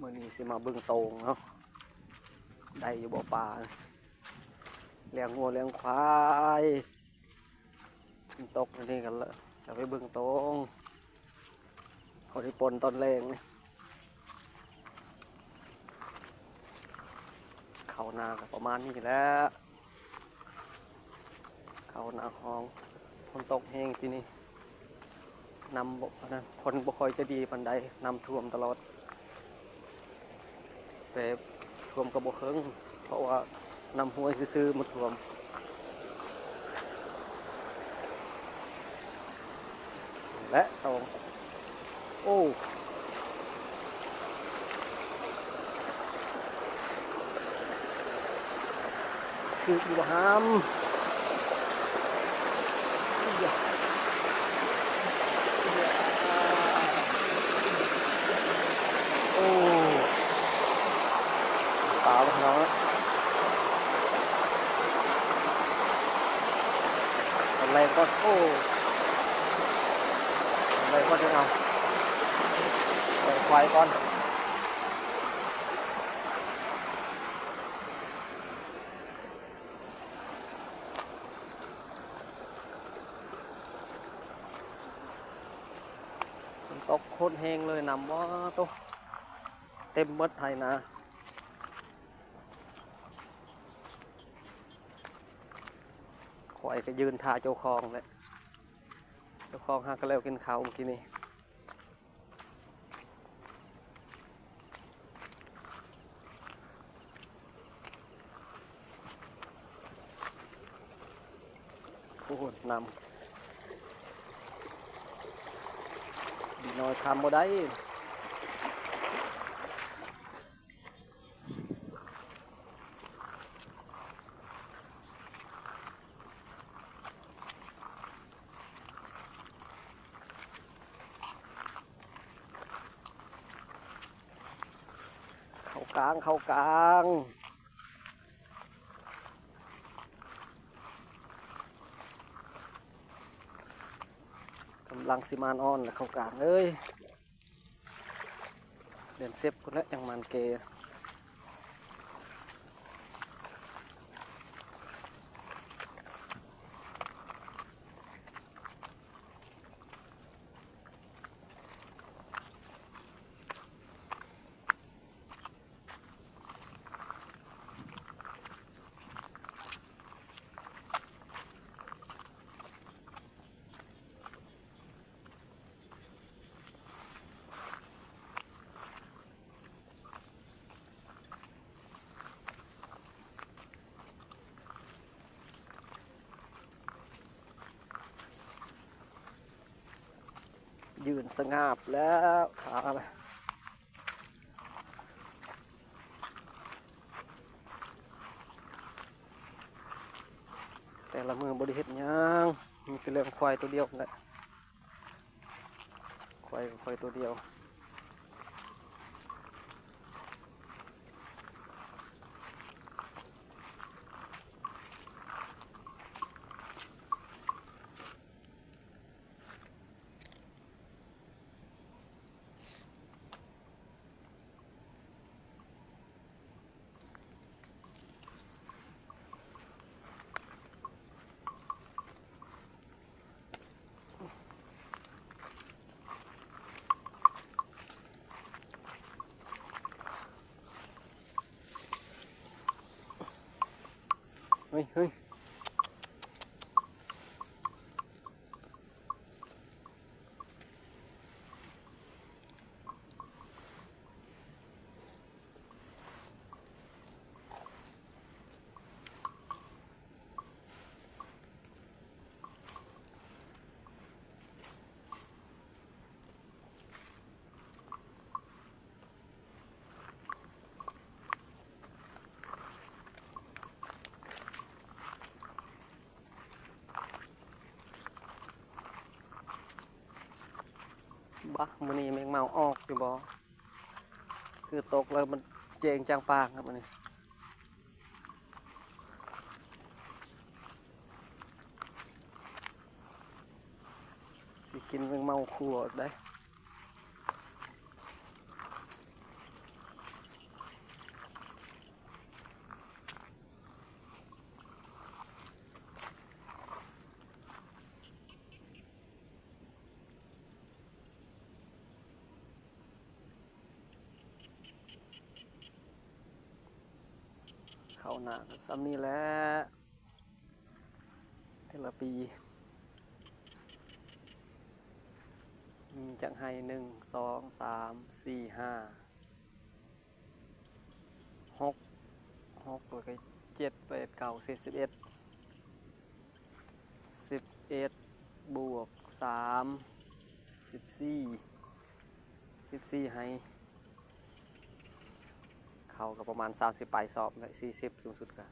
ມື້ນີ້ຊິມາເບິ່ງໂຕ່ງເນາະ ໄດ້ຢູ່ບໍ່ປາ ລ້ຽງງົວລ້ຽງຄວາຍ. ມັນຕົກນີ້ກັນລະ ຈະໄປເບິ່ງໂຕ່ງ ເຂົາຊິປົ່ນຕອນແລງນີ້. ເຂົ້ານາກໍປະມານນີ້ແຫຼະ ເຂົ້ານາຮອງ. ຝົນຕົກແຮງປີນີ້ ນ້ຳບໍ່ ອັນນັ້ນ ຝົນບໍ່ຄ່ອຍຈະດີປານໃດ ນ້ຳຖ້ວມຕະຫຼອດ. ແຕ່ຖ້ວມກໍບໍ່ເຄິ່ງ ເພາະວ່ານ້ຳຫ້ວຍຊື່ໆມັນຖ້ວມ ແລະ ຕ້ອງ ໂອ້ ຖືກຢູ່ບໍ່ຫາມ. ໂອ້ ປາພີ່ນ້ອງເອີຍ ຕອນແລງກ່ອນ. ໂອ້ ຕອນແລງກ່ອນ ຈັ່ງເອົາ ແລງຄວາຍກ່ອນ. ຝົນຕົກໂຄດແຮງເລີຍ ນ້ຳ ວ້າ ໂຕ ເຕັມໝົດໄຮ່ນາ. ຄວາຍກໍຢືນຖ້າເຈົ້າຂອງແຫຼະ ເຈົ້າຂອງຫາກໍແລ້ວກິນເຂົ້າມື້ກີ້ນີ້. ໂອ້ ນ້ຳ ດີໜ້ອຍຂ້າມບໍ່ໄດ້. ເຂົ້າກາງ ເຂົ້າກາງ ກຳລັງຊິມານອນແລ້ວ ເຂົ້າກາງເອີຍ. ເດືອນສິບພຸ້ນແຫຼະ ຈັ່ງມານແກ່. ຢືນສະຫງາບແລ້ວ ແຕ່ລະມື້ບໍ່ໄດ້ເຮັດຫຍັງ ມີແຕ່ລ້ຽງຄວາຍໂຕດຽວນັ້ນແຫຼະ. ຄວາຍ ຄວາຍໂຕດຽວ. ເຮີ້ຍ ເຮີ້ຍ. ບາ ມື້ນີ້ແມງເມົາອອກຢູ່ບໍ່? ຄືຕົກແລ້ວມັນແຈ້ງຈາງປາງຄັບມື້ນີ້. ຊິກິນແມງເມົາຂົ້ວອີກໄດ໋. ໜ້າກໍສ່ຳນີ້ແຫຼະ ແຕ່ລະປີ ມີຈັກໄຮ່ ໜຶ່ງ ສອງ ສາມ ສີ່ ຫ້າ ຫົກ ຫົກ ແລ້ວກໍ ເຈັດ ແປດ ເກົ້າ ສິບ ສິບເອັດ ສິບເອັດ ບວກ ສາມ ສິບສີ່ ສິບສີ່ໄຮ່ ເຂົ້າກໍປະມານ ສາມສິບ ປາຍສອບ ສີ່ສິບ ສູງສຸດກໍ